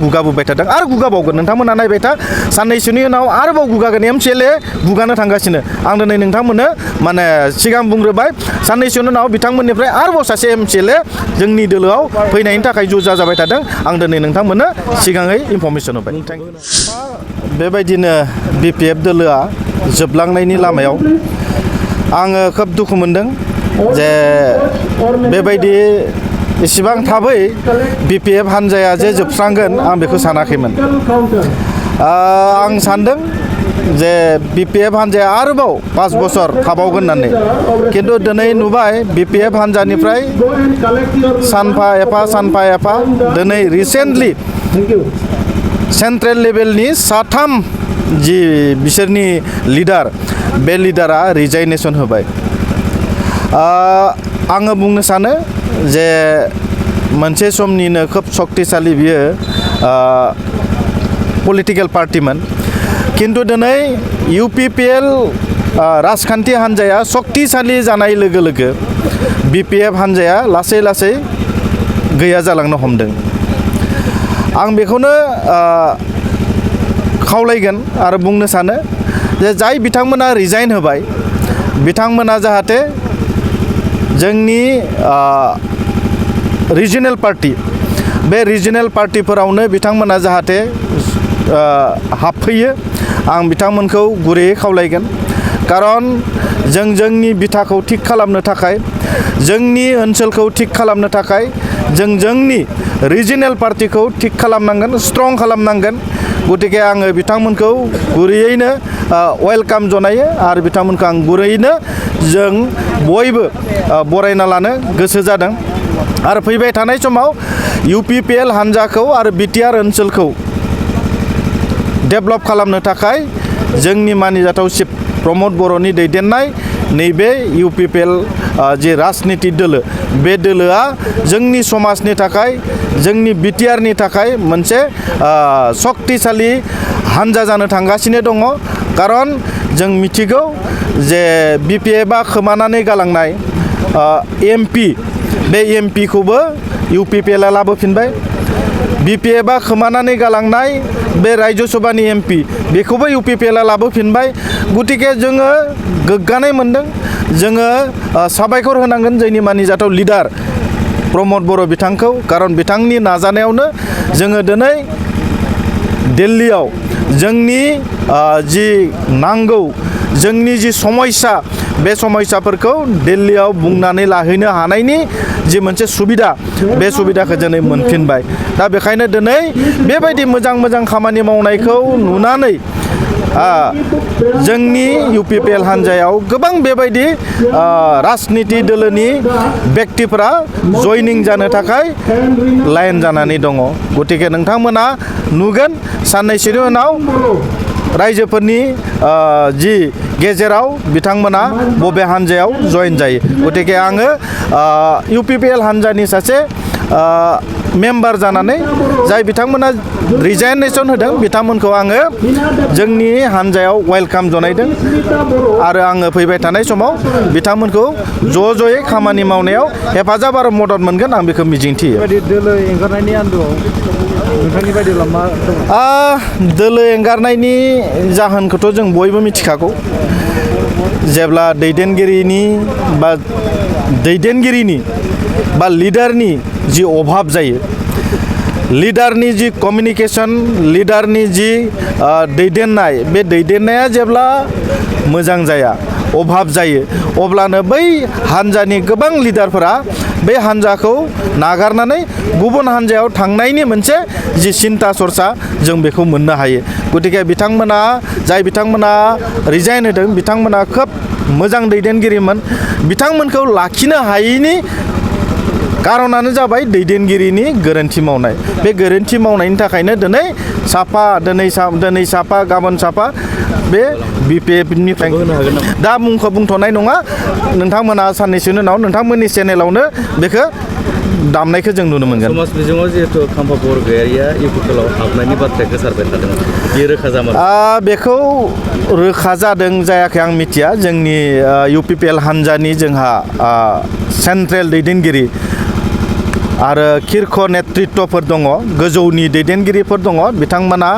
गुगाबोबाय थादों आरो गुगाबावगोन नोंथांमोना नायबाय था साननैसोनि उनाव आरोबाव गुगागोन एमसिएलए गुगानो थांगासिनो आं दिनै नोंथांमोननो माने सिगां बुंग्रोबाय साननैसोनि उनाव बिथांमोननिफ्राय आरोबाव सासे एमसिएलए जोंनि दोलोआव फैनायनि थाखाय जुजा जाबाय थादों आं दिनै नोंथांमोननो सिगाङै इनफरमेसन होबाय बेबायदिनो बिपिएफ दोलोआ जोबलांनायनि लामायाव आङो खोब दुखु मोनदों जे बेबायदि इसिबां थाबै बिपिएफ हानजाया जे जोबस्रांगोन आं बेखौ सानाखैमोन आं सानदों जे बिपिएफ हानजाया आरोबाव 5 बोसोर थाबावगोन होननानै खिन्थु दिनै नुबाय बिपिएफ हानजानिफ्राय सानफा एफा दिनै रिसेन्टलि सेन्ट्रेल लेभेलनि साथाम जि बिसोरनि लिडार बे लिडारा रिजाइनेसन होबाय आङो बुंनो सानो जे मोनसे समनिनो खोब शक्तिशाली बियो पलिटिकेल पार्टिमोन खिन्थु दिनै इउपिपिएल राजखान्थि हान्जाया शक्तिशाली जानाय लोगो लोगो बिपिएफ हान्जाया लासै लासै गैया जालांनो हमदों आं बेखौनो खावलायगोन आरो बुंनो सानो जे जाय बिथांमोना रिजाइन होबाय बिथांमोना जाहाथे जोंनि रिजनेल पार्टि बे रिजनेल पार्टिफोरावनो बिथांमोना जाहाथे हाबफैयो आं बिथांमोनखौ गुरैयै खावलायगोन खारन जों जोंनि बिथाखौ थिग खालामनो थाखाय जोंनि ओनसोलखौ थिग खालामनो थाखाय जों जोंनि रिजनेल पार्टिखौ थिग खालामनांगोन स्ट्रं खालामनांगोन गतिके आङो बिथांमोनखौ गुरैयैनो वेलकाम जनायो आरो बिथांमोनखौ आं गुरैयैनो जों बयबो बरायना लानो गोसो जादों आरो फैबाय थानाय समाव इउपिपिएल हान्जाखौ आरो बिटिआर ओनसोलखौ डेभेलप खालामनो थाखाय जोंनि मानिजाथाव चिफ प्रमद बर'नि दैदेननाय नैबे इउपिपिएल जि राजनिति दोलो बे दोलोआ जोंनि समाजनि थाखाय जोंनि बिटिआरनि थाखाय मोनसे शक्तिशाली हान्जा जानो थांगासिनो दङ खारन जों मिथिगौ जे बिपिएफआ खोमानानै गालांनाय एमपि बे एमपिखौबो इउपिपिएलआ लाबोफिनबाय बिपिएफआ खोमानानै गालांनाय बे राज्य सभानि एमपि बेखौबो इउपिपिएलआ लाबोफिनबाय गतिके जोङो गोग्गानाय मोनदों जोङो साबायखर होनांगोन जोंनि मानिजाथाव लिडार प्रमद बर' बिथांखौ खारन बिथांनि नाजानायावनो जोङो दिनै दिल्लीयाव जोंनि जि नांगौ जोंनि जि समस्या बे समस्याफोरखौ दिल्लीयाव बुंनानै लाहैनो हानायनि जि मोनसे सुबिदा बे सुबिदाखौ दिनै मोनफिनबाय दा बेखायनो दिनै बेबायदि मोजां खामानि मावनायखौ नुनानै जोंनि इउपिपिएल हान्जायाव गोबां बेबायदि राजनिति दोलोनि व्यक्तिफोरा जयनिं जानो थाखाय लाइन जानानै दङ गतिके नोंथांमोना नुगोन साननैसोनि उनाव रायजोफोरनि जि गेजेराव बिथांमोना बबे हान्जायाव जइन जायो गतिके आङो इउपिपिएल हान्जानि सासे मेम्बार जानानै जाय बिथांमोना रिजाइनेसन होदों बिथांमोनखौ आङो जोंनि हान्जायाव वेलकाम जनायदों आरो आङो फैबाय थानाय समाव बिथांमोनखौ ज'यै खामानि मावनायाव हेफाजाब आरो मदद मोनगोन आं बेखौ मिजिंथियो दोलो एंगारनायनि आन्दोआव नोंथांनि बायदिब्ला मा दङ दोलो एंगारनायनि जाहोनखौथ' जों बयबो मिथिखागौ जेब्ला दैदेनगिरिनि बा लिडारनि जि अभाब जायो लिडारनि जि कमिउनिकेसन लिडारनि जि दैदेननाय बे दैदेननाया जेब्ला मोजां जाया अभाब जायो अब्लानो बै हान्जानि गोबां लिडारफोरा बे हान्जाखौ नागारनानै गुबुन हान्जायाव थांनायनि मोनसे जि सिन्ता सरसा जों बेखौ मोननो हायो गतिके जाय बिथांमोना रिजाइन होदों बिथांमोना खोब मोजां दैदेनगिरिमोन बिथांमोनखौ लाखिनो हायैनि कारनानो जाबाय दैदेनगिरिनि गोरोन्थि मावनाय बे गोरोन्थि मावनायनि थाखायनो दिनै साफा गाबोन साफा बे बिपिएफनिफ्राय दा मुंखौ बुंथ'नाय नङा नोंथांमोना साननैसोनि उनाव नोंथांमोननि चेनेलावनो बेखौ दामनायखौ जों नुनो मोनगोन समाज बिजोङाव जिहेतु खाम्फा बरगयारिया इउपिपिएलआव हाबनायनि बाथ्राया गोसारबाय थादों बे रोखा जामार बेखौ रोखा जादों जायाखै आं मिथिया जोंनि इउपिपिएल हान्जानि जोंहा सेन्ट्रेल दैदेनगिरि आरो किर्ख नेतृत्वफोर दङ गोजौनि दैदेनगिरिफोर दङ बिथांमोना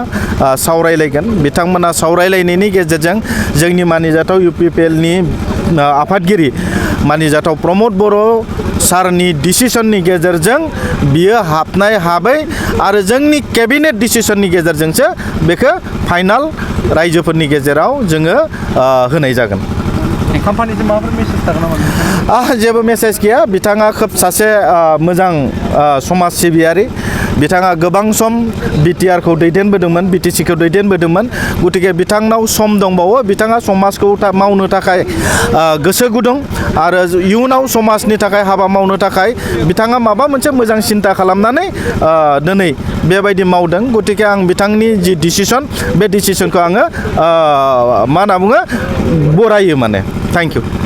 सावरायलायगोन बिथांमोना सावरायलायनायनि गेजेरजों जोंनि मानिजाथाव UPPLनि आफादगिरि मानिजाथाव प्रमद बर' सारनि डिसिसननि गेजेरजों बियो हाबनाय हाबै आरो जोंनि केबिनेट डिसिसननि गेजेरजोंसो बेखौ फाइनाल रायजोफोरनि गेजेराव जोङो होनाय जागोन कम्पानिजों माबाफोर मेसेज थागोन नामा जेबो मेसेज गैया बिथाङा खोब सासे मोजां समाज सिबियारि बिथाङा गोबां सम BTRखौ दैदेनबोदोंमोन BTCखौ दैदेनबोदोंमोन गतिके बिथांनाव सम दंबावो बिथाङा समाजखौ मावनो थाखाय गोसो गुदुं आरो इयुनाव समाजनि थाखाय हाबा मावनो थाखाय बिथाङा माबा मोनसे मोजां सिन्ता खालामनानै दिनै बेबायदि मावदों गतिके आं बिथांनि जि डिसिसन बे डिसिसनखौ आङो मा होनना बुङो बरायो माने थेंक इउ